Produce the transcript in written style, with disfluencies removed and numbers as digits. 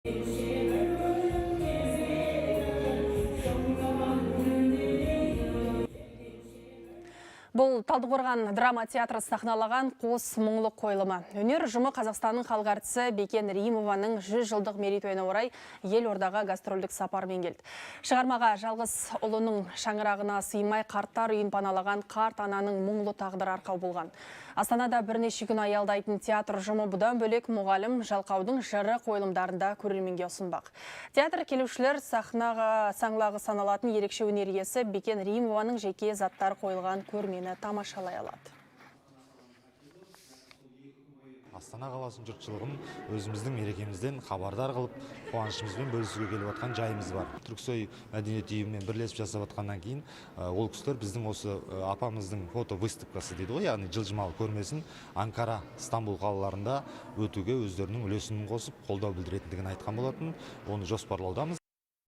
Бұл Талдықорған драма театры сахналаған «Қос мұңлық» қойылымы. Өнер ұжымы Қазақстанның халық әртісі Бекен Римованың 100 жылдық мерейтойына орай елордаға гастрольдік сапармен келді. Шығармаға жалғыз ұлының шаңырағына сыймай, қарттар үйін паналаған қарт ананың мұңлы тағдыры арқау болған. Астанада бірнеше күн аялдайтын театр ұжымы бұдан бөлек «Мұғалім», «Жалқаудың жыры» қойылымдарында көрерменге ұсынбақ. Театр келушілер сахнаға саңлағы саналатын ерекше өнер иесі Бекен Римованың жеке заттары қойылған көрмені тамашалай алады. Астана қаласының жұртшылығын өзіміздің мерекемізден хабардар қылып, қуанышымызбен бөлісуге келіп жатқан жайымыз бар. Түрксой мәдениет үйімен бірлесіп жасап жатқаннан кейін, ол кісілер біздің осы апамыздың фото выставкасы дейді ғой, яғни жылжымалы көрмесін Анкара, Стамбул қалаларында өтуге өздерінің үлесін қосып, қолдау білдіретіндігін айтқан болатын. Оны жоспарлаудамыз.